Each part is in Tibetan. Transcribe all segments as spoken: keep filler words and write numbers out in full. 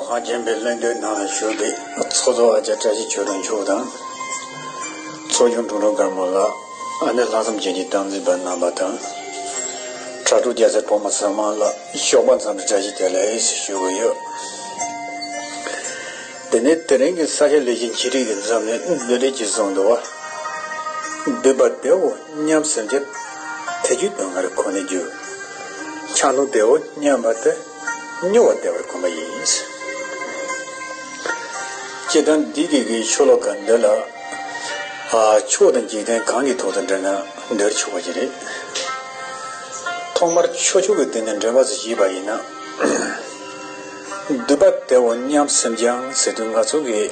ཧང་ཆེན་པའི་གླེང་སྟེགས་ནང་ལ་བཞུགས་པའི་ཚོགས་གཙོ་ཨ་ཅག་བཀྲ་ཤིས་ཆོས་སྒྲོན་མཆོག་དང་། ཚོགས་ཆུང་དྲུང་དྲུང་སྒར་མོ་ལགས། ཨ་ནེ་ལྷག་བསམ་རྒྱལ་གྱི་སྟངས་འཛིན་པ་རྣམ་པ་དང་། དྲ་གྲོགས་རྒྱལ་སྲས་གྲོགས་མོ་ཚང་མ་ལ་ཞོགས་པ་འཚམས་འདྲི་བཀྲ་ཤིས་བདེ་ལེགས་ཞུ་གི་ཡོད། དེ་ནས་དེ་རིང་གི་ས་སྐྱ་ལེགས་བཤད་འཆད་ཁྲིད་ཀྱི་མཛད་རིམ་འདི་འདྲ་ཅིག་གསུངས་འདུག་པ། འདུན་པ་བདེའོ་སྙམ་སེམས་ཅན། དེ་རྒྱུད་སྡུག་བསྔལ་ཁོ་ནའི་རྒྱུ། ཆང་འཐུང་བདེའོ་སྙམ་པ་དེ། སྨྱོ་བ་བདེ་བར་གོམས་པ་ཡིན། སྤྱིར་བཏང་འདི་གི་གི་ཤོ་ལོ་ཀ་འདི་ལ། ཨ་ཆོས་དང་འཇིག་རྟེན་གང་གི་ཐོག་ཏུ་འགྲིལ་ན་འགྲིལ་ཆོག་པ་ཞིག་རེད། ཐོག་མར་ཆོས་ཕྱོགས་ཀྱི་སྟེང་ནས་འགྲེལ་པ་ཞིག་བྱས་པ་ཡིན་ན། འདུན་པ་བདེའོ་སྙམ་སེམས་ཅན་ཟེར་དུས་ང་ཚོ་གི།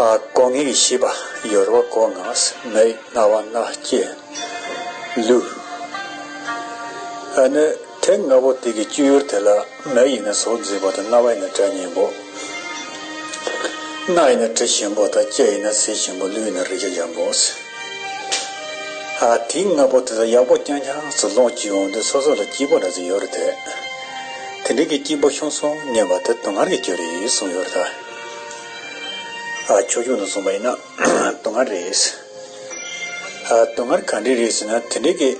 ཨ་སྒོ་ལྔའི་ཤེས་པ་ཡོད་རེད་པ། སྒོ་ལྔ། མིག་རྣ་བ་སྣ་ལྕེ། ལུས། ཨ་ནི་དེ་ལྔ་པོ་དེ་གི་སྤྱོད་ཡུལ་དེ་ལ་མིག་ཡིན་ན་ཟོག་འཛིན་པོ་དང་། རྣ་བ་ཡིན་ན་སྒྲ་སྙན་པོ། སྣ་ཡིན་ན་དྲི་ཞིམ་པོ་དང་། ལྕེ་ཡིན་ན་ཟས་ཞིམ་པོ། ལུས་ཡིན་ན་རེག་བྱ་འཇམ་པོ། ཨ་དེ་ལྔ་པོ་དེ་ལ་ཡག་པོ་རྐྱང་རྐྱང་ཙམ་ལོངས་སྤྱོད་ཡོང་དུས་སོ་སོ་ལ་སྐྱིད་པོ་འདྲ་ཙམ་ཡོད་རེད་དེ། དེ་འདྲའི་གི་སྐྱིད་པོ་ཤོང་སོང་སྙམ་པ་དེ་སྡུག་བསྔལ་གྱི་རྒྱུ་རེད་གསུངས་ཡོད་རེད་ད། ཨ་ཆོས་ཕྱོགས་ནས་གསུངས་པ་ཡིན་ན་སྡུག་བསྔལ་རེད། ཨ་སྡུག་བསྔལ་ག་འདྲ་རེད་ཟེར་ན། དེ་འདྲའི་གི་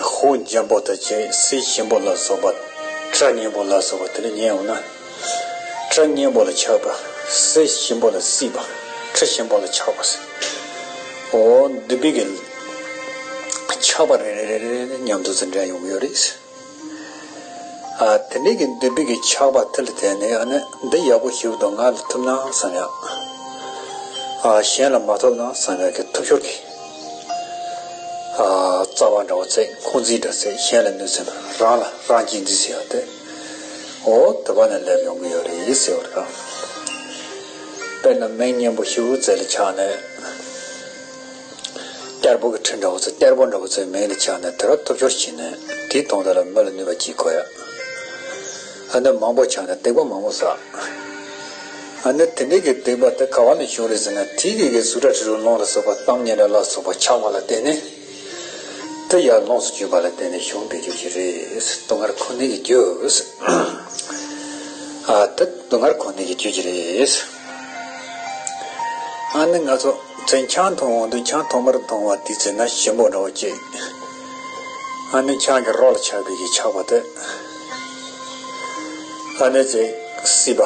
ཧོ་འཇམ་པོ་དང་བཅས། ཟས་ཞིམ་པོ་ལ་སོགས་པ། སྒྲ་སྙན་པོ་ལ་སོགས་པ་དེ་འདྲ་ཉན་ཡོང་ན། སྒྲ་སྙན་པོ་ལ་ཆགས་པ། ཟས་ཞིམ་པོ་ལ་སྲིད་པ། དྲི་ཞིམ་པོ་ལ་ཆགས་པ། འོ་འདུན་པའི་གི་ཆགས་པ་རེ་རེ་རེ་རེ་མཉམ་དུ་ཙམ་འདྲེན་ཡོང་གི་ཡོད་རེད། ཨ་དེ་འདྲའི་གི་འདུན་པའི་གི་ཆགས་པ་དེ་ལ་བརྟེན་ནས། ཨ་ནི་འདི་ཡག་པོ་ཞིག་འདུག་ང་ལ་ཐུབ་ན་བསམ་ཡ། ཨ་གཞན་ལ་མ་ཐོབ་ན་བསམ་ཡ་གི་ཐུབ་ཤོར་གི། ཨ་རྩ་བ་འདྲ་བོ་བཙལ། ཁུངས་འཛིན་འདྲ་བཙལ། གཞན་ལ་གནོད་སེམས། རང་ལ་རང་གཅེས་འཛིན་ཟེར་ཡ་དེ། འོ་དེ་བ་ནས་སླེབས་ཡོང་གི་ཡོད་རེད་ཟེར་བ་རེད། དཔེར་ན་མིག་སྙན་པོ་ཞེ་པོ་ཅིག་ལ་ཆགས་ནས། གཏེར་པོ་གི་དྲི་འདྲ་བོ་ཅིག་གཏེར་པོ་འདྲ་བོ་ཅིག་མིག་ལ་ཆགས་ནས། དེ་ར་ཐུབ་ཤོར་བྱས་ནས། དེའི་དོན་དག་ལ་མི་ལ་གནོད་པ་བྱེད་དགོས་ཡ། ཨ་ནི་མང་པོ་ཆགས་ནས་སྡིག་པ་མང་པོ་བསགས། ཨ་ནི་དེ་འདྲའི་གི་སྡིག་པ་དེ་ག་བ་ནས་བྱུང་རེད་ཟེར་ན། དེའི་གི་གི་གཟུགས་སྒྲ་དྲི་རོ་རླུང་ལ་སོགས་པ། གཏམ་སྙན་གྲགས་ལ་སོགས་པ་ཆགས་པ་ལ་བརྟེན་ནས། དེ་ཡར་ལོངས་སུ་སྤྱོད་པ་ལ་བརྟེན་ནས་བྱུང་བའི་རྒྱུ་ཞིག་རེད། སྡུག་བསྔལ་ཁོ་ནའི་གི་རྒྱུ། ཨ་དེ་སྡུག་བསྔལ་ཁོ་ནའི་གི་རྒྱུ་ཞིག་རེད། ཨ་ནི་ང་ཚོ་ཚེ་ཆང་འཐུང་འོང་དུས། ཆང་ཐོག་མར་འཐུང་བ་དེ་ཚེ་ན་ཞིམ་པོ་འདྲ་བོ་ཅིག་ཨ་ནི་ཆང་གི་རོ་ལ་ཆགས་པའི་གི་ཆགས་པ་དེ། ཨ་ནི་ཚེ་སྲིད་པ་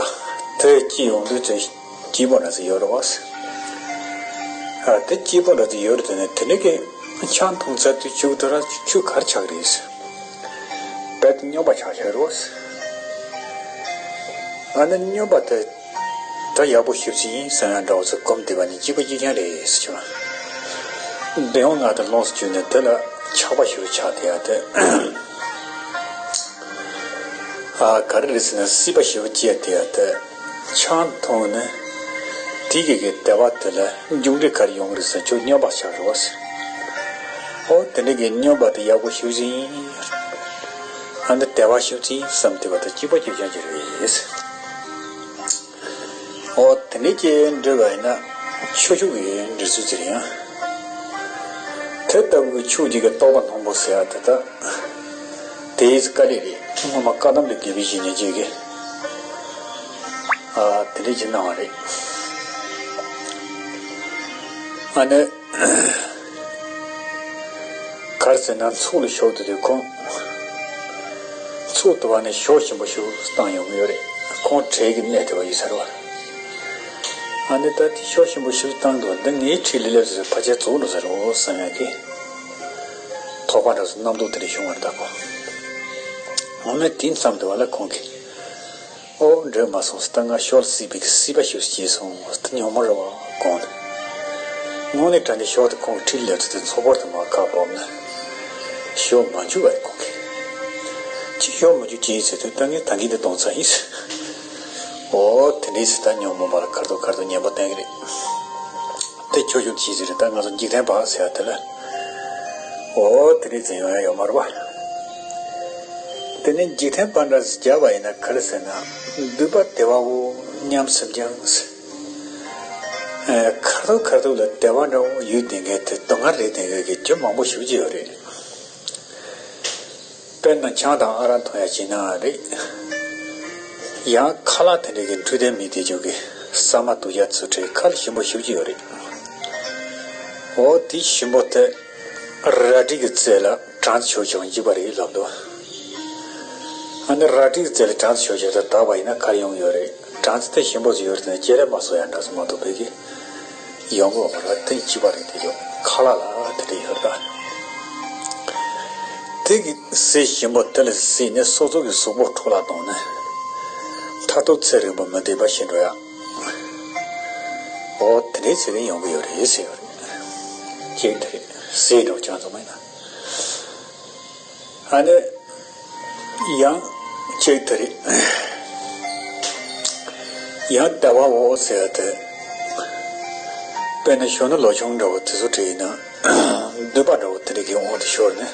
དེ་སྐྱེ་ཡོང་དུས་ཚེ་སྐྱིད་པོ་འདྲ་ཅིག་ཡོད་རེད་པ། ཨ་དེ་སྐྱིད་པོ་འདྲ་ཅིག་ཡོད་རེད་དེ། ནས་དེ་འདྲ་གི་ཆང་འཐུང་ཚར་དུས་ཆུ་དེ་ར་ཆུ་ག་རེ་ཆགས་རེད། རྦད་དེ་སྨྱོན་པ་ཆགས་ཆགས་རེད་པ། ཨ་ནི་སྨྱོན་པ་དེ། ད་ཡག་པོ་ཞེ་པོ་ཅིག་ཡིན་བསམ་ཡ་འདྲ་བོ་ཚོ་གོམས་བསྡད་པ་ནི་གཅིག་པ་གཅིག་རྐྱང་རེད་ཟེར་བྱུང་། འདོད་ཡོན་ལྔ་དེ་ལོངས་སུ་སྤྱོད་ནས་དེ་ལ་ཆགས་པ་ཞེ་པོ་ཆགས་བསྡད་ཡ་དེ། ཨ་ག་རེ་རེད་ཟེར་ན། སྲིད་པ་ཞེ་པོ་སྐྱེས་བསྡད་ཡ་དེ། ཆང་འཐུང་ནས་དེ་གི་གི་བདེ་བ་དེ་ལ་མཇུག་འབྲས་ག་རེ་ཡོང་གི་རེད་ཟེར་ན། ཁྱོད་སྨྱོན་པ་ཆགས་རེད་པ། ཨོ་དེ་འདྲ་གི་སྨྱོན་པ་དེ་ཡག་པོ་ཞེ་པོ་ཅིག་ཡིན། ཨ་ནི་བདེ་བ་ཞེ་པོ་ཅིག་ཡིན་བསམ་བསྡད་པ་དེ་གཅིག་པ་གཅིག་རྐྱང་ཅིག་རེད། འོ་དེ་འདྲ་ཅིག་འགྲིལ་བ་ཡིན་ན་ཆོས་ཕྱོགས་ཀྱི་འགྲིལ་ཚུལ་ཅིག་རེད་ཡ། དེ་ལྟ་བུའི་ཆོས་ཀྱི་རྟོགས་པ་སྙིང་པོ་ཟེར་ཡ་དེ་ད་དེའི་དཀའ་ལས་རེད། སྔོན་མ་བཀའ་གདམས་ལས་དགེ་བའི་བཤེས་གཉེན་ཅིག་གིས་ཨ་དེ་འདྲ་ཅིག་གནང་བ་རེད། ཨ་ནི། ག་རེ་ཟེར་ན། ཚོགས་ལ་ཞོགས་དུས་དེ་ཁོང་། ཚོགས་དུ་བ་ནས་ཞོགས་ཞིམ་པོ་ཞིག་བཏང་ཡོང་གི་ཡོད་རེད། ཁོང་གྲལ་གྱི་གནས་དེ་བ་ཡོད་ས་རེད་པ། ཨ་ནི་ད་དེ་ཞོགས་ཞིམ་པོ་ཞིག་བཏང་འདུག་འདི་ངའི་འཁྲིས་ལ་སླེབས་ཟེར། ཕལ་ཆེར་རྫོགས་འགྲོ་ས་རེད་པ་བསམ་ཡ་གི་དོགས་པ་འདྲ་བོ་རྣམ་རྟོག་དེ་འདྲ་བྱུང་བ་རེད་ད་ཁོ། འོ་ན་དེ་མཚམས་དུ་བ་ལ་ཁོང་གིས། ཨོ་འགྲིག་མ་སོང་ཟེར། ད་ང་ཞོགས་ལ་སྲིད་པའི་གི་སྲིད་པ་ཞིག་སྐྱེས་སོང་ཟེར། ད་ཉོན་མོངས་རེད་པ་དགོངས་ནས། དངོས་གནས་དྲང་གནས་ཞོགས་དེ་ཁོང་གི་འཁྲིས་ལ་སླེབས་ཚེ། དེ་ཚོགས་འཁོར་དེ་མར་ཁ་བབས་ནས་ཞོགས་མ་འཇུག་པ་རེད་ཁོང་གིས། ཅི་ཞོགས་མ་འཇུག་ཅི་ཡིན་ཟེར་དུས། ད་ངས་ད་གིན་དེ་གཏོང་ཚར་ཡིན་ཟེར། ཨོ་དེ་འདྲ་ཟེར། ད་ཉོན་མོངས་པ་ལ་ཁ་ཐོར་ཁ་ཐོར་ཉན་པ་བསྟན་གི་རེད། དེ་ཆོས་ཕྱོགས་ཅི་ཟེར་རེད། ད་ང་ཚོ་འཇིག་རྟེན་པ་ཟེར་ཡ་དེ་ལ། ཨོ་དེ་འདྲ་ཟེར་ཡོང་ཡ་ཡོད་མ་རེད་པ། དེ་ནས་འཇིག་རྟེན་པ་འདྲ་ཟེར་བརྒྱབ་པ་ཡིན་ན་ག་རེ་ཟེར་ན། འདུན་པ་བདེ་བའོ་སྙམ་སེམས་ཀྱང་། ཨ་ཁ་ཐུག་ཁ་ཐུག་ལ་བདེ་བ་འདྲ་བོ་ཡོད་བསྡད་མཁན་དེ་སྡུག་བསྔལ་རེད་བསྡད་མཁན་གྱི་རྒྱུ་མང་པོ་ཞེ་པོ་ཅིག་ཡོད་རེད། དཔེར་ན་ཆང་དང་ཨ་རག་འཐུང་ཡ་བྱས་ན་རེད། ཡང་ཁ་ལག་དེ་འདྲ་གི་འཕྲོད་བསྟེན་མི་དེ་ཚོ་གི་ཟ་མ་དུག་ཡ་ཚུ་ཁྲལ་ཁ་ལ་ཞིམ་པོ་ཞིབ་ཀྱི་ཡོད་རེད། འོ་དེ་ཞིམ་པོ་དེ་རལ་གྲི་གི་རྩེ་ལ་སྦྲང་རྩི་བྱུགས་བྱུགས་འཇིབ་པ་རེད་ལབ་འདུག་ཨ་ནི་རལ་གྲི་གི་རྩེ་ལ་སྦྲང་རྩི་བྱུགས་བྱུགས་དེ་བཏབ་པ་ཡིན་ན་ག་རེ་ཡོང་གི་ཡོད་རེད། སྦྲང་རྩི་དེ་ཞིམ་པོ་ཞིག་ཡོད་རེད་དེ་ནས་ལྕེ་ལ་མ་སོ་ཡ་འདྲ་ཟེར་མ་གཏོགས་བོད་ཀྱི་ཡོང་གི་ཡོད་མ་རེད། ཐེངས་གཅིག་པ་རེད། དེ་ཡོད་ཁ་ལག་ལ་དེ་འདྲ་ཡོད་རེད། དེ་གི་ཟས་ཞིམ་པོ་དེ་ལ་བཟས་ནས་སོ་སོ་གི་གཟུགས་པོ་འཕྲོ་བརླག་བཏང་ནས་མཐར་ཐུག་ཚེ་རིང་པོ་མི་བདེ་བ་ཞིག་འགྲོ་ཡ། འོ་དེ་འདྲའི་ཚེ་རིང་ཡོང་གི་ཡོད་རེད་ཟེར་བ་རེད། ཅེས་དེ་རེད་ཟས་འགྲོ་ཅང་ཚང་མ་ཡིན་ན། ཨ་ནི། ཡང་གཅིག་དེ་རེད། ཡང་ལྟ་བ་འོ་ཟེར་ཡ་དེ། དཔེར་ན་གཞོན་ནུ་ལོ་ཆུང་འདྲ་བོ་དེ་ཚོ་བྲིས་ཡིན་ན། འདོད་པ་འདྲ་བོ་དེ་འདྲ་གི་དབང་དུ་ཤོར་ནས།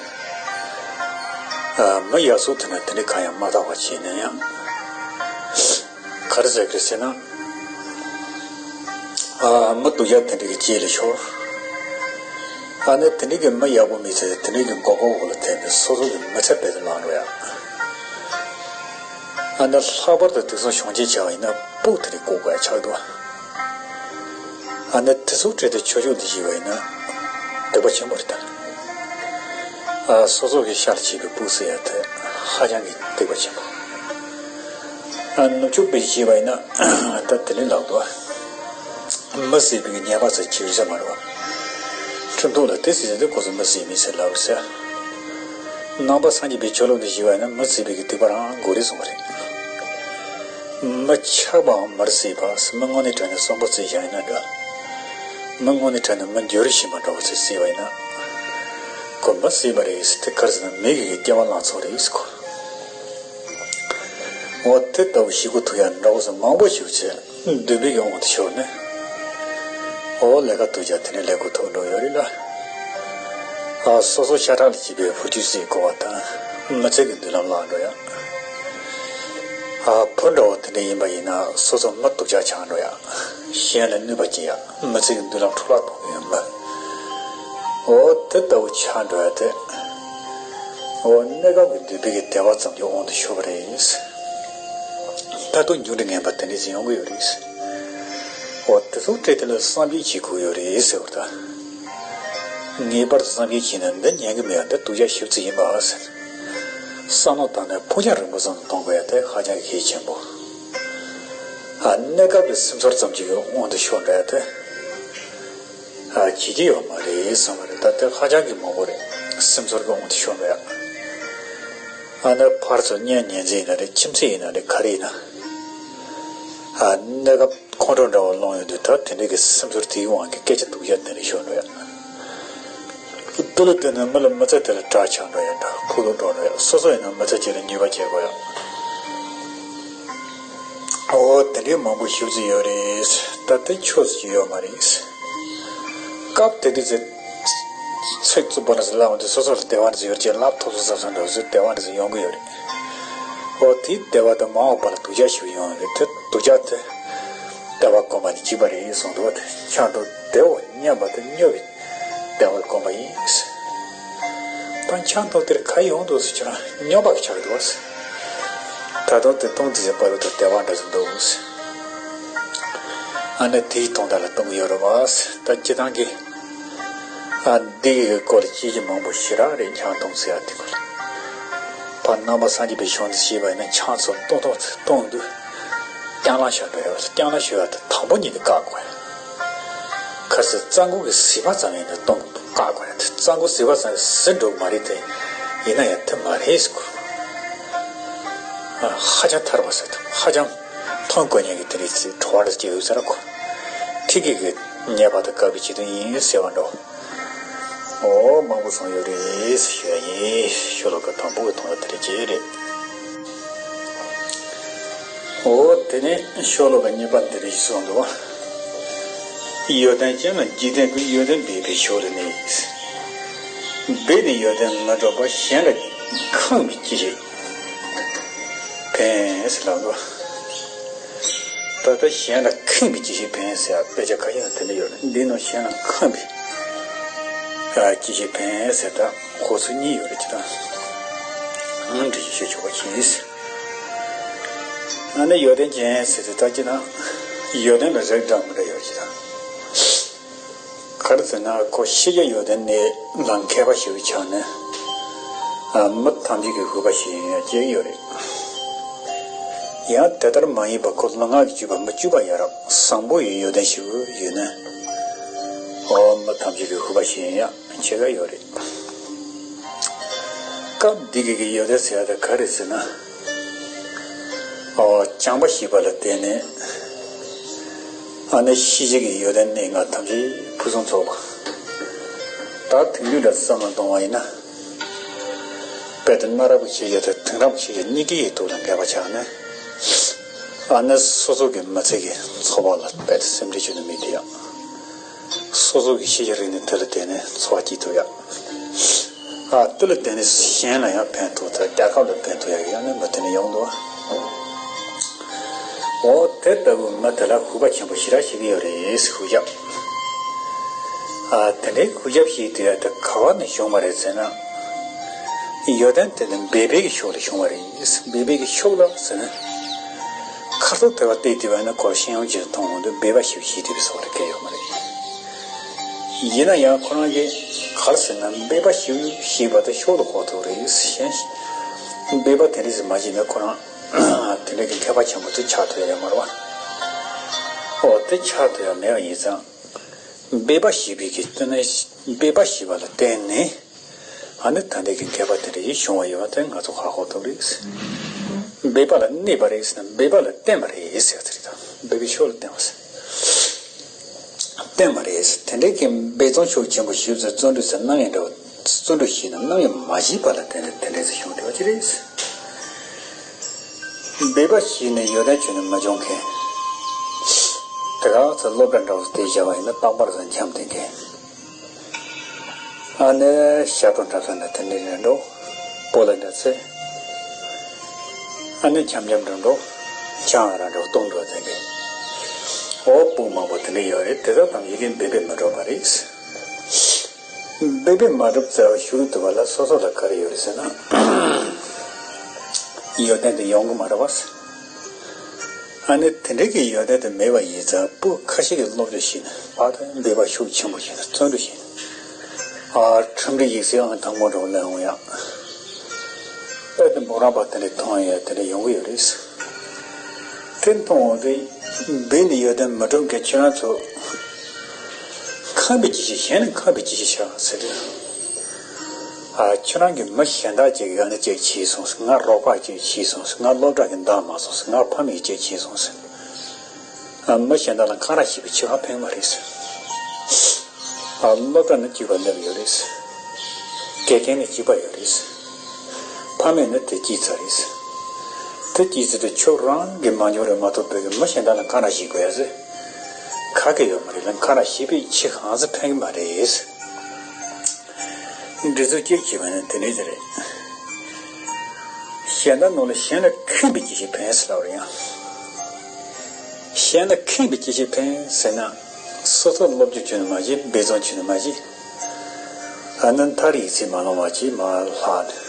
ཨ། མི་ཡག་སོགས་དེ་ན་དེ་འདྲ་གང་ཡང་མ་བཏང་བ་བྱས་ན་ཡང་། ག་རེ་ཟེར་གི་ཟེར་ན། ཨ། མི་སྡུག་ཅག་དེ་འདྲ་གི་རྗེས་ལ་ཤོར། ཨ་ནི་དེ་འདྲ་གི་མི་ཡག་པོ་མི་ཚེ་དེ་འདྲ་གི་མགོ་སྐོར་འོག་ལ་ཐེབས་ནས་སོ་སོ་གི་མི་ཚེ་རྦད་དེ་ལང་འགྲོ་ཡ། ཨ་ནི་ལྷག་པར་དུ་དུག་སྲིན་གཞོན་སྐྱེས་ཆགས་པ་ཡིན་ན་སྤུ་གུ་དེ་འདྲ་བཀོག་དགོས་ཡ་ཆགས་འདུག་ཨ་ནི་དེ་ཚོ་འཕྲད་དེ་ཆོས་ཕྱོགས་འདི་ཞིག་པ་ཡིན་ན་སྡིག་པ་ཆེན་པོ་རེད་ད། ཨ། སོ་སོ་གི་ཤ་ལ་བྱེད་པའི་སྤུ་གུ་ཟེར་ཡ་དེ་ཧ་ཅང་གི་སྡིག་པ་ཆེན་པོ། ཨ། ནུབ་ཕྱོགས་པའི་ཞིག་པ་ཡིན་ན་ད་དེ་ནི་ལབ་འདུག་མི་བཟོད་པའི་ཉེས་པ་ཟེར་གྱི་ཡོད་ས་མ་རེད་བ། ཁྲིམས་ཐོག་ལ་དེ་ཟེར་ཟེར་དེ་ཁོ་ཚོ་མི་བཟོད་མི་ཟེར་ལབ་ཟེར། ནང་པ་སངས་རྒྱས་པའི་ཆོས་ལུགས་འདི་ཞིག་པ་ཡིན་ན་མི་བཟོད་པའི་གི་སྡིག་པ་རང་དགོས་རེད་གསུངས་པ་རེད། མི་ཆགས་པའང་མི་བཟོད་པ། མི་དངོས་གནས་དྲང་གནས་གསོན་པོ་བརྩིས་བཞག་ཡིན་ན་འདྲ། མི་དངོས་གནས་དྲང་གནས་མི་འགྱུར་བཞིན་པ་འདྲ་བོ་ཚོས་བཟོས་པ་ཡིན་ན། ཁོ་མི་བཟོད་པ་རེད་ཟེར་དེ་ག་རེ་ཟེར་ན་མི་གི་སྐྱེ་བ་ལང་ཚོ་རེད་ཟེར་ཁོ། འོ་དེ་ལྟ་བུ་ཞིག་གོ་ཐུག་ཡ་འདྲ་བོ་ཟེར་མང་པོ་ཞིག་བྱས་འདུན་པའི་གི་དབང་དུ་ཤོར་ནས། འོ་ལས་ཀ་ཐུག་ཅག་དེ་ནས་ལས་ཁུར་ཐོག་འགྲོ་ཡོད་རེད་ལ། ཨ། སོ་སོ་ཤ་ཁྲག་ལ་སྐྱིད་པའི་བུ་རྒྱུད་ཟེར་གོ་བ་དང་མི་ཚེ་གི་མདུན་ལམ་བརླག་འགྲོ་ཡ། ཨ། བུ་འདྲ་བོ་དེ་འདྲ་ཡིན་པ་ཡིན་ན་སོ་སོ་མི་སྡུག་ཅག་ཆགས་འགྲོ་ཡ། གཞན་ལ་གནོད་པ་སྐྱེལ་ཡ། མི་ཚེ་གི་མདུན་ལམ་འཕྲོ་བརླག་གཏོང་གི་ཡོད་མོད། འོ་དེ་ལྟ་བུ་ཆགས་འགྲོ་ཡ་དེ། འོ་གནས་སྐབས་ཀྱི་འདུན་པའི་གི་བདེ་བ་ཙམ་གྱི་དབང་དུ་ཤོར་བ་རེད། མཐར་ཐུག་མཇུག་འབྲས་ངན་པ་དེ་འདྲ་ཞིག་ཡོང་གི་ཡོད་རེད། འོ་དེ་ཚོ་བཀྲལ་དེ་ལ་བསམ་གཞིག་བྱེད་དགོས་ཡོད་རེད་ཟེར་བ་དང་། ངེས་པར་དུ་བསམ་གཞིག་བྱས་ན་འདི་ཉན་གི་མེད་པ་འདི་སྡུག་ཅག་ཞིབ་ཚིག་ཡིན་པ་ཟེར། བསམ་བློ་བཏང་ནས་ཕུགས་རྒྱང་རིང་པོ་བསམ་བློ་གཏོང་དགོས་ཡ་དེ་ཧ་ཅང་གི་གལ་ཆེན་པོ། ཨ། གནས་སྐབས་ཀྱི་སེམས་ཚོར་ཙམ་གྱི་དབང་དུ་ཤོར་འགྲོ་ཡ་དེ། ཨ། བྱེད་ཀྱི་ཡོད་མ་རེད་བསམ་པ་རེད། ད་དེ་ཧ་ཅང་གི་མང་པོ་རེད། སེམས་ཚོར་གྱི་དབང་དུ་ཤོར་འགྲོ་ཡ། ཨ་ནི་ཕར་ཚུར་གཉེན་ཉེ་ཚན་ཡིན་ན་རེད། ཁྱིམ་མཚེས་ཡིན་ན་རེད། ག་རེ་ཡིན་ན། ཨ། གནས་སྐབས་ཁོང་ཁྲོ་འདྲ་བོ་སློང་ཡོང་དུས་ད་དེ་འདྲ་གི་སེམས་ཚོར་དེའི་དབང་གིས་སྐད་ཆ་སྡུག་ཅག་དེ་འདྲ་ཤོར་འགྲོ་ཡ། དེ་ལ་བརྟེན་ནས་མི་ལ་མི་ཚེ་དེ་ལ་དགྲ་ཆགས་འགྲོ་ཡ་འདྲ། ཕུགས་ལུགས་འགྲོ་འགྲོ་ཡ། སོ་སོ་ཡིན་ན་མི་ཚེ་གཅིག་ལ་ཉེས་པ་བྱེད་དགོས་ཡ། འོ་དེ་འདྲའི་མང་པོ་ཞིག་ཅིག་ཡོད་རེད། ད་དེ་ཆོས་སུ་ཡོད་མ་རེད། སྐབས་དེ་དུས་ཚེ་ཚིག་རྩུབ་པོ་འདྲ་ཟིག་ལབ་འོང་དུས་སོ་སོ་ལ་བདེ་བ་འདྲ་ཟིག་ཡོད་རྒྱུ་ལབ་ཐུབ་སོང་བསམ་སོང་འདྲ་བོ་ཟིག་བདེ་བ་འདྲ་ཟིག་ཡོང་གི་ཡོད་རེད། འོ་དེའི་བདེ་བ་དེ་མ་འོངས་པ་ལ་སྡུག་ཅག་ཞིག་ཡོང་གི་རེད། དེ་སྡུག་ཅག་དེ་ལྟ་བ་སྒོམ་པ་ནི་གཅིག་པ་རེད་གསུངས་འདུག་བ། དེ་ཆགས་འགྲོ་བདེ་བོ་སྙམ་པ་དེ་སྨྱོ་བའི་ལྟ་བ་སྒོམ་པ་ཡིན། ད་ཆགས་འགྲོ་དེར་ག་ཡོང་འདུག་ཟེར་ཁྱོད་རང་སྨྱོན་པ་ཆགས་འདུག་བ། ད་དུང་དེ་སྟོང་དེ་ཟེར་བར་དུ་བདེ་བ་འདྲ་ཟིག་འདུག་ཨ་ནི་དེའི་སྟོང་ད་ལ་སྟོང་ཡོད་རེད་བ། ད་སྤྱི་བཏང་གི་ཨ་འདི་གི་སྐོར་ལ་སྐྱེས་ཀྱི་མང་པོ་ཞེ་དྲག་རེད། ཆང་འཐུང་ཟེར་ཡ་དེ་ཁོ་ལ་ཕར་ནང་པ་སངས་རྒྱས་པའི་གཞུང་དུ་བྱས་པ་ཡིན་ན་ཆང་ཚོ་སྟོང་སྟོང་སྟོང་དུས། རྐྱང་ལངས་ཤོར་འགྲོ་ཡ། རྐྱང་ལངས་ཤོར་ཡ་དེ་དང་པོ་ཉིད་དུ་བཀག་དགོས་ཡ། ཁ་སང་རྩྭ་མགོ་གི་ཟིལ་པ་ཙམ་ཡིན་ན་གཏོང་བཀག་དགོས་ཡ། རྩྭ་མགོ་ཟིལ་པ་ཙམ་ཟིན་འགྲོ་གི་མ་རེད་དེ། ཡིན་ན་ཡང་དེ་མ་རེད་ཟེར་གོ། ཧ་ཅང་ཐར་བ་ཟེར་དང་ཧ་ཅང་མཐོང་དགོས་ཉན་གི་དེ་རེད་ཟེར་བྲོ་བ་འདྲ་སྐྱེ་ཡོད་ཟེར་གོ། ཐིག་གི་གི་ཉེས་པ་དང་བཀག་པའི་བྱེད་དོན་ཡིན་ཟེར་བ་འགྲོ། འོ་མང་པོ་གསུངས་ཡོད་རེད་ཞུ་ཡ་ཡིན། ཤོ་ལོ་ཀ་དང་པོ་གི་མཐོང་ཡ་དེ་རེད་ཅེས་རེད། འོ་དེ་ནས་ཤོ་ལོ་ཀ་གཉིས་པ་འདི་རེད་གསུངས་འདུག་བ། ཡོན་ཏན་ཅན་ལ་འཇིག་རྟེན་ཀུན། ཡོན་ཏན་སྦས་པའི་ཕྱོགས་ལ་གནས། སྦས་ནས་ཡོན་ཏན་མི་སྒྲུབ་པ། གཞན་ལ་ཁེངས་པའི་སྐྱེ་ཤི་ཕན་ཟེར་ལབ་འདུག་ད་ལྟ་གཞན་ལ་ཁེངས་པའི་སྐྱེ་ཤི་ཕན་ཟེར་དཔེ་ཆ་ཁ་ཤས་ལ་དེ་འདྲ་ཡོད་རེད། འདི་ནང་གཞན་ལ་ཁེངས་པའི་སྐྱེ་ཤི་ཕན་ཟེར་ད་འོ་ཚིག་གཉིས་ཡོད་རེད། ཅི་ལྟར་འབྲི་ཤེས་ཆོག་པ་གྱིས། ཨ་ནི་ཡོན་ཏན་ཅན་ཟེར་དུས་ད་ཅི་ན་ཡོན་ཏན་ལ་རིགས་འདྲ་མི་འདྲ་ཡོད་ཅི་དང་། ག་རེ་ཟེར་ན་ཁོ་ཤེས་བྱ་ཡོན་ཏན་ནི་ལ་མཁས་པ་ཞིག་ཆགས་ནས་ཨ་མི་ཐམས་ཅད་ཀྱི་ཧུར་པ་ཞིག་ཡིན་ཡང་སྐྱེ་གི་ཡོད་རེད། ཡང་དེ་ལྟར་མ་ཡིན་པ་ཁོ་ལུས་ངག་གི་སྤྱོད་པ་མི་སྤྱོད་པ་ཡ་རབས་བཟང་པོ་ཡི་ཡོན་ཏན་ཞིག་ཡོད་ན་ཨོ་མི་ཐམས་ཅད་ཀྱི་ཧུར་པ་ཞིག་ཡིན་ཡང་ཆེ་ག་ཡོད་རེད། སྐབས་འདི་གི་གི་ཡོན་ཏན་ཟེར་ཡ་དེ་ག་རེ་ཟེར་ན། ཨོ་བྱམས་པ་ཞེས་པ་ལ་བརྟེན་ནས་ཨ་ནི་ཤེས་བྱ་གི་ཡོན་ཏན་གནས་ལྔ་ཐམས་ཅད་ཕུན་སུམ་ཚོགས་པ། ད་དེང་དུས་ལ་བསམ་བློ་གཏོང་བ་ཡིན་ན། དཔེ་དེ་གནའ་རབས་ཀྱི་ཤེས་བྱ་དང་དེང་རབས་ཀྱི་ཤེས་བྱ་གཉིས་ཀའི་ཐོག་ལ་འགལ་བ་ཆགས་ནས། ཨ་ནི་སོ་སོ་གི་མི་ཚེ་གི་འཚོ་བ་ལ་དཔེ་དེ་སེམས་ཁྲལ་བྱེད་ནི་མེད་དེ་ཡང་། སོ་སོ་གི་ཤེས་བྱ་རིག་གནས་དེ་ལ་བརྟེན་ནས་འཚོ་བ་སྐྱེལ་ཐུབ་ཡ། ཨ་དེ་ལ་བརྟེན་ནས་གཞན་ལ་ཡང་ཕན་ཐོགས་དང་རྒྱལ་ཁབ་ལ་ཕན་ཐོགས་ཡ་ཡང་ནི་མི་དེ་ནས་ཡོང་འདུག་ཨོ་དེ་ལྟ་བུ་མི་དེ་ལ་ཧུར་པ་ཆེན་པོ་ཞེ་དྲག་བྱེད་ཀྱི་ཡོད་རེད་ཧུར་ཞབས། ཨ་དེ་འདྲའི་ཧུར་ཞབས་ཞིག་དེ་ཡ་དེ་ག་བ་ནས་བྱུང་བ་རེད་ཟེར་ན། ཡོན་ཏན་དེ་ནི་འབད་པའི་གི་ཕྱོགས་ལ་བྱུང་བ་རེད། འབད་པའི་གི་ཕྱོགས་ལ་ཟེར་ན། ཁ་ཐུག་དེ་བ་བལྟས་དེ་བ་ནི་ཁོར་ཤེས་ཡོན་ཅན་མཐོང་འོང་དུས་འབད་པ་ཞིག་བྱེད་དེ་བའི་སོགས་ལ་སྐད་ཡོད་མ་རེད། ཡིན་ན་ཡང་ཁོ་རང་གིས་ག་རེ་ཟེར་ན་འབད་པ་ཞིག་བྱེད་པ་དེ་ཕྱོགས་ལ་གོ་ཐུབ་རེད་ཟེར། འབད་པ་དེ་འདྲ་ཞིག་མ་བྱས་ན་ཁོ་རང་དེ་འདྲ་གི་མཁས་པ་ཆེན་པོ་དེ་ཆགས་ཐུབ་ཡ་ཡོད་མ་རེད་བ། ཨོ་དེ་ཆགས་ཐུབ་ཡ་མེད་པ་ཡིན་ཙང་། འབད་པ་ཞེས་པའི་གི་སྟེང་ནས་འབད་པ་ཞེས་པ་ལ་བརྟེན་ནས་ཨ་ནི་ད་ལྟའི་གི་མཁས་པ་དེ་འདྲ་ཡིས་བྱུང་བ་ཡོད་པ་དེ་ང་ཚོ་ཧ་གོ་ཐུབ་རེད། འབད་པ་ལ་གནས་པ་རེད་ཟེར་ན་འབད་པ་ལ་བརྟེན་པ་རེད་ཟེར་བ་དེ་རེད་ད། འབད་པའི་ཕྱོགས་ལ་བརྟེན་པ་ཟེར། བརྟེན་པ་རེད་ཟེར། དེ་འདྲའི་གི་འབད་བརྩོན་ཤུགས་ཆེན་པོ་ཞིག་ཟེར་བརྩོན་འགྲུས་ཟེར་ནམ་ཡང་འདྲ་བ་བརྩོན་འགྲུས་ཤིག་ན་ནམ་ཡང་མ་བྱས་པ་ལ་བརྟེན་ནས་དེ་འདྲ་ཟེར་བྱུང་བསྡད་པ་ཅི་རེད་ཟེར། འབད་པ་བྱས་ནས་ཡོན་ཏན་ཅི་ནས་མ་བྱུང་མཁན། དེ་ག་ཚོད་སློབ་གྲྭ་འདྲ་བོ་དེ་བཞག་པ་ཡིན་ན་རྟག་པར་ཟ་འཁྱམས་བསྡད་མཁན། ཨ་ནི་ཞབས་བྲོ་འཁྲབ་ས་ན་དེ་འདྲ་རེད་འགྲོ། སྤོ་ལོ་འདྲ་ཚེ། ཨ་ནི་འཁྱམ་འཁྱམ་འགྲོ་འགྲོ། ཆང་ར་འགྲོ་གཏོང་འགྲོ་དེ་འདྲ། འོ་སྤུ་མང་པོ་དེ་འདྲ་ཡོད་རེད། དེ་དག་ཐམས་ཅད་ཀྱིས་འབད་པས་མ་གྲུབ་པ་རེད། འབད་པས་མ་གྲུབ་ཟེར་བ་ཞུ་རྒྱུ་དུ་བ་ལ་སོ་སོ་ལ་ག་རེ་ཡོད་རེད་ཟེར་ན། ཡོན་ཏན་དེ་ཡོང་གི་མ་རེད་བ། ཨ་ནི་དེ་འདྲའི་གི་ཡོན་ཏན་དེ་མེད་པ་ཡིན་ཙང་སྤུ་ཁ་ཤས་ཀྱི་སློབ་སྦྱོང་བྱས་ནས་ཕར་དུ་འབད་པ་ཤུགས་ཆེན་པོ་བྱས་ནས་བརྩོན་འགྲུས་བྱས་ནས། ཨ་ཁྲིམས་སྒྲིག་ཡིག་ཚད་ཨང་དང་པོ་འདྲ་བོ་ལེན་འོང་ཡ། དཔེ་དེ་འབུམ་རམས་པ་དེ་འདྲ་མཐོང་ཡ་དེ་འདྲ་ཡོང་གི་ཡོད་རེད། དེ་མཐོང་འོང་དུས་འབད་ནས་ཡོན་ཏན་མ་གྲུབ་མཁན་ཁྱེད་རང་ཚོ། ཁམས་པའི་སྐྱེ་ཤི་གཞན་ནི་ཁམས་པའི་སྐྱེ་ཤི་བྱ་ཟེར་དུས། ཨ་ཁྱོད་རང་གིས་མི་གཞན་དག་ཅིག་ཡང་ན་ཅིག་བྱས་སོང་ཟེར། ང་རོགས་པ་ཅིག་བྱས་སོང་ཟེར། ང་སློབ་གྲྭ་གི་འདང་མ་སོང་ཟེར། ང་ཕ་མས་ཅིག་བྱས་སོང་ཟེར། ཨ་མི་གཞན་དག་ལ་འཁང་ར་བྱེད་པའི་ཆེད་ཁ་ཕན་མ་རེད་ཟེར། ཨ་སློབ་གྲྭ་ནི་གཅིག་པ་སླེབས་ཡོད་རེད་ཟེར། དགེ་རྒན་ནི་གཅིག་པ་ཡོད་རེད་ཟེར། ཕ་མས་ནི་དེ་སྐྱེས་ཚར་རེད་ཟེར། དེ་སྐྱེས་ཚར་དུས་ཁྱོད་རང་གིས་མ་འཇོན་རེད་མ་གཏོགས་བོད་ཀྱི་མི་གཞན་དག་ལ་འཁང་ར་བྱེད་དགོས་ཡ་ཟེར། ག་གེ་ཡོད་མ་རེད་ལ། འཁང་ར་བྱེད་པའི་ཆེད་གང་ཟེར་ཕན་གི་མ་རེད་ཟེར། འདི་ཚོ་སྐྱེས་བྱས་པ་ནི་དེ་འདྲའི་ཟེར་རེད། གཞན་དག་ནང་ལ་གཞན་ལ་ཁེངས་པའི་སྐྱེ་ཤི་ཕན་ཟེར་ལབ་རེད་ཡང་། གཞན་ལ་ཁེངས་པའི་སྐྱེ་ཤི་ཕན་ཟེར་ན། སོ་སོ་སློབ་སྦྱོང་བྱས་ནས་མ་བྱེད། འབད་བརྩོན་བྱས་ནས་མ་བྱེད། ཨ་ནི་མཐར་ཡིག་ཚད་མ་ལོངས་པ་ཅིག་མར་ལྷག་ནས།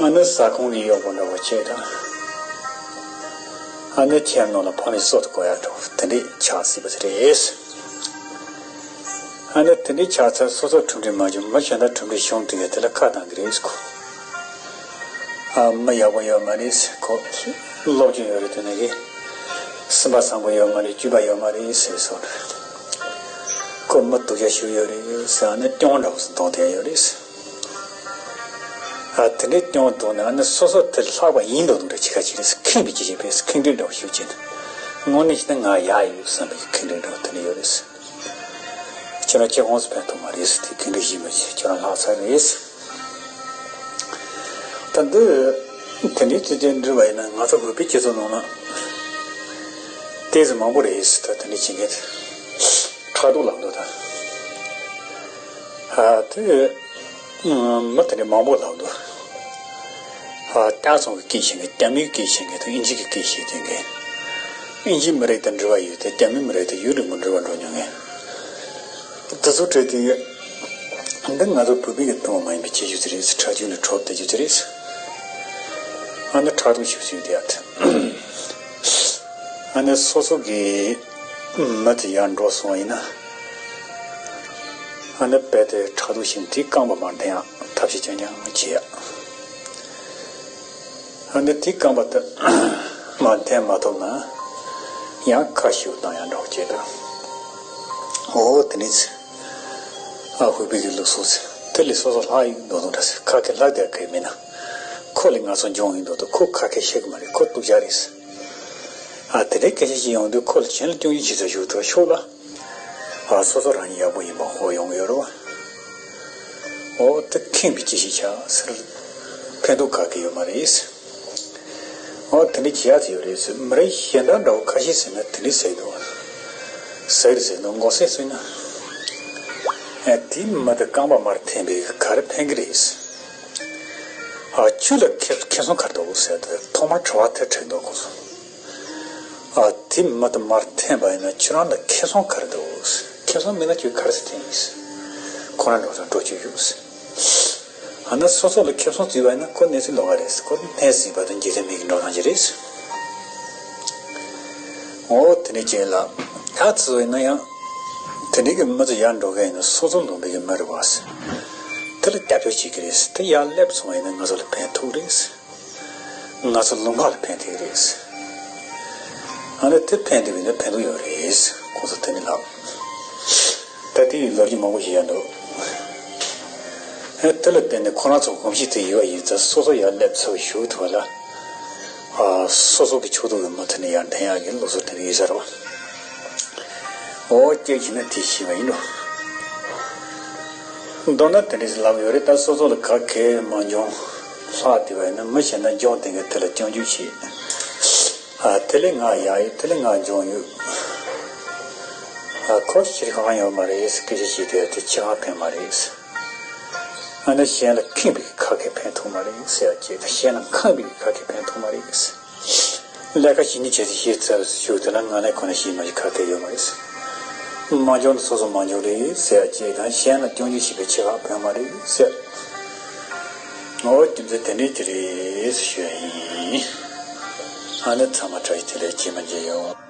ཨ་ནི་ཟ་ཁང་གི་གཡོག་པོ་འདྲ་བོ་བྱས་དང་། ཨ་ནི་ཁྱིམ་ནང་ལ་ཕ་མའི་སྲོག་ཏུ་གོ་ཡག་འདྲ་བོ་དེ་འདྲས་ཆགས་སྲིད་པ་རེད། ཨ་ནི་དེ་འདྲའི་ཆགས་ཚར་སོ་སོ་གྲུབ་འབྲས་མ་བྱུང་མི་གཞན་དག་གྲུབ་འབྲས་བྱུང་དུས་ཡ་དེ་ལ་ཁ་གཏང་གི་རེད་ཁོ། ཨ་མི་ཡག་པོ་ཡོད་མ་རེད་ཁོ། སློབ་སྦྱོང་ཡོད་རེད་དེ་ནས་གི། སེམས་པ་བཟང་པོ་ཡོད་མ་རེད་སྤྱོད་པ་ཡོད་མ་རེད་ཟེར་སོང་། ཁོ་མི་སྡུག་ཅག་ཞིག་ཡོད་རེད་ཟེར་ཨ་ནི་སྐྱོན་འདྲ་བོ་ཟེར་མཐོང་བསྡད་ཡོད་རེད། ཨ་དེ་འདྲའི་སྐྱོན་མཐོང་ནས་ཨ་ནི་སོ་སོ་དེ་ལྷག་པ་ཡིན་མདོག་མདོག་འདྲ་བྱེད་ཁ་ཅིག་རེད་ཟེར། ཁེངས་པའི་སྐྱེ་ཤི་ཕན་ཟེར། ཁེངས་དྲེགས་འདྲ་བོ་ཞིག་བྱས་ནས་དངོས་གནས་བྱས་ན་ང་ཡག་ཡོད་བསམ་པའི་ཁེངས་དྲེགས་འདྲ་བོ་དེ་འདྲ་ཡོད་རེད་ཟེར། ཁྱོད་རང་ཁྱེད་ཁོང་ཚོ་ཕན་ཐོགས་མ་རེད་ཟེར། དེ་དེ་འདྲ་ཞིག་མ་བྱེད། ཁྱོད་རང་ལྷག་ཚར་རེད་ཟེར། ད་འདི་དེ་འདྲའི་ཚུལ་དེ་འདྲི་བ་ཡིན་ན་ང་ཚོ་བོད་པའི་སྤྱི་ཚོགས་ནང་ན་ཏོག་ཙམ་མང་པོ་རེད་ཟེར། ད་དེ་འདྲ་བྱེད་མཁན་ཕྲག་དོག་ལབ་འདུག་ད་ཨ་དེ་མི་དེ་འདྲ་མང་པོ་ལབ་འདུག་ཨ་སྟག་ཚང་གི་སྐད་བཤད་མཁན། རྒྱ་མིའི་སྐད་བཤད་མཁན་དང་ཨིན་ཇི་གི་སྐད་བཤད་མཁན། ཨིན་ཇི་མི་རིགས་དང་འབྲེལ་བ་ཡོད་དེ་རྒྱ་མི་མི་རིགས་དང་ཡུན་རིང་པོ་འབྲེལ་བ་འགྲོ་མྱོང་མཁན། དེ་ཚོ་གྲས་དེ་འདི་ང་ཚོ་བོད་པའི་གི་སྟོང་མ་ཡིན་པའི་ཁྱད་ཆོས་དེ་རེད། ཁྲག་རྒྱུན་ནས་འཕྲོ་བརྡལ་རྒྱུ་དེ་རེད། ཨ་ནི་ཕྲག་དོག་ཞིག་ཞིག་དེ་ཡ་དེ། ཨ་ནི་སོ་སོ་གི་མི་དེ་ཡར་འགྲོ་སོང་ཡིན་ན། ཨ་ནི་རྦད་དེ་ཕྲག་དོག་ཞིག་དེའི་རྐང་པ་མར་འཐེན་ཡག་ཐབས་ཤེས་རྐྱང་རྐྱང་བྱེད་ཡག་ཨ་ནི་དེའི་རྐང་པ་དེ་མར་འཐེན་མ་ཐུབ་ན། ཡང་ཁ་ཞེ་པོ་བཏང་ཡག་འདྲ་བོ་བྱེད་དང་། འོ་དེ་ནི་ཚེ། ཨ་ཧུ་པའི་གི་ལུགས་སྲོལ་ཚེ། དེ་ལས་སོ་སོ་ལྷག་ཡིན་འདུག་འདུག་འདྲ་ཚེ། ཁ་སྐད་ལྷག་དེ་གས་མིན་ན། ཁོ་ལས་ང་ཚོ་འཇོན་ཡིན་འདུག་འདུག་ཁོ་ཁ་སྐད་ཤེས་གི་མ་རེད། ཁོ་སྡུག་ཅག་རེད་ཟེར། ཨ་དེ་འདྲའི་སྐད་ཆ་ཞིག་ཡོང་དུས་ཁོ་ལ་གཞན་ལ་སྐྱོན་བརྗོད་བྱེད་ས་ཞིག་ཐུག་ཤོག་ལ། ཨ་སོ་སོ་རང་ཉིད་ཡག་པོ་ཡིན་པ་ཧ་གོ་ཡོང་གི་ཡོད་རེད་བ། འོ་དེ་ཁེངས་པའི་སྐྱེ་ཤི་ཆགས་ཟེར། ཕན་ཐོགས་ག་གེ་ཡོད་མ་རེད། འོ་དེ་འདྲ་བྱེད་ཡག་དེ་ཡོད་རེད་ཟེར། མི་རིགས་གཞན་དག་འདྲ་བོ་ཁ་ཤས་ཟེར་ན་དེ་འདྲ་ཟེར་འདུག་ཟེར་ཟེར་འདུག་མགོ་སེར་ཟེར་ན། ཨ་དེའི་མི་དེ་རྐང་པ་མར་འཐེན་པའི་ག་རེ་ཕན་གི་རེད། ཨ་ཁྱོད་ལ་ཁེ་ཁེ་བཟང་ག་རེ་འདུག་ཟེར་ཏེ་ཐོག་མར་དྲི་བ་དེ་དྲིས་འདུག་ཁོ་ཚོ། ཨ་དེ་མི་དེ་མར་འཐེན་པ་ཡིན་ན་ཁྱོད་རང་ལ་ཁེ་བཟང་ག་རེ་འདུག་ཁེ་བཟང་མེད་ན་ཁྱོད་ག་རེ་ཟེར་འཐེན་ཡིན། ཁོ་རང་འགྲོ་དང་འགྲོ་རྒྱུ་ཡོད། ཨ་ནི་སོ་སོ་ལ་ཁེ་བཟང་བརྩིས་པ་ཡིན་ན་ཁོ་གནས་ཚུལ་ལོགས་ཀ་རེད། ཁོ་གནས་བརྩིས་པ་དང་འཇིག་རྟེན་མི་གི་འགྲོ་སྟངས་ཅིག་རེད། འོ་དེ་འདྲ་ཅིག་ལ་ད་ཚོད་ཡིན་ན་ཡང་དེ་འདྲ་གི་མི་ཚོ་ཡར་འགྲོ་མཁན་ཡིན་ན་སོ་སོ་ལུང་པའི་གི་མི་རེད་བ། དེ་ལ་རྒྱབ་སྐྱོར་བྱེད་ཀྱི་རེད། དེ་ཡར་སླེབས་སོང་བ་ཡིན་ན་ང་ཚོ་ལ་ཕན་ཐོགས་རེད། ང་ཚོ་ལུང་པ་ལ་ཕན་ཐོགས་རེད། ཨ་ནི་དེ་ཕན་ཐོགས་ཡིན་ན་ཕན་ཐོགས་ཡོད་རེད། ཁོང་ཚོ་དེ་ནི་ལབ། ད་དེ་ཡི་ལོ་རྒྱུས་མང་པོ་ཞིག་ཡོད་འདུག་ཨ་དེ་ལ་བརྟེན་ནས་ཁོ་རང་ཚོ་གོམས་གཤིས་དེ་ཡོད་པ་ཡིན་ཙང་སོ་སོ་ཡར་སླེབས་ཚར་བ་ཞུ་ཐུབ་པ་ལ། ཨ་སོ་སོ་གི་ཕྱོགས་གཏོགས་ཀྱི་མི་དེ་ནས་ཡར་འཐེན་ཡག་གི་ལུགས་སྲོལ་དེ་འདྲ་ཡོད་ས་རེད་བ། འོ་སྐད་ཆ་ནི་དེ་ཤེས་པ་ཡིན་འགྲོ། མདོར་ན་དེ་འདྲ་ཞིག་ལབ་ཡོད་རེད། ད་སོ་སོ་ལ་ག་གེ་མ་འཇོན་ལྷག་བསྡད་པ་ཡིན་ན་མི་གཞན་དག་འཇོན་བསྡད་མཁན་དེ་ལ་སྐྱོན་བརྗོད་བྱེད། ཨ་དེ་ལས་ང་ཡག་ཡོད། དེ་ལས་ང་འཇོན་ཡོད། ཨ་ཁོ་ཕྱིར་གང་ཡོད་མ་རེད་ཟེར་སྐད་ཆ་བཤད་དུས་དེ་ཕྱིར་གང་ཕན་མ་རེད། ཨ་ནི་གཞན་ལ་ཁེངས་པའི་ཁ་སྐད་ཕན་ཐོགས་མ་རེད་ཟེར་ཡ་བྱས། ད་གཞན་ལ་ཁེངས་པའི་ཁ་སྐད་ཕན་ཐོགས་མ་རེད། ལས་ཀ་ཞིག་ནི་བྱས་ཏེ་ཤེས་ཚར་ཞུ་དེ་ལ་ང་ནས་ཁོ་ན་ཤེས་མ་ཤེས་ཁ་སྐད་ཡོད་མ་རེད། མ་འཇོན་ན་སོ་སོ་མ་འཇོན་རེད་ཟེར་ཡ་བྱས། ད་གཞན་ལ་སྐྱོན་བརྗོད་བྱེད་པའི་ཕྱིར་གང་ཕན་མ་རེད་ཟེར། འོ་རྒྱུ་མཚན་དེ་འདྲའི་དེ་རེད་ཞུ་ཡ་ཡིན། ཨ་ནི་ཚང་མ་བཀྲ་ཤིས་བདེ་ལེགས། རྗེས་མ་མཇལ་ཡོང་།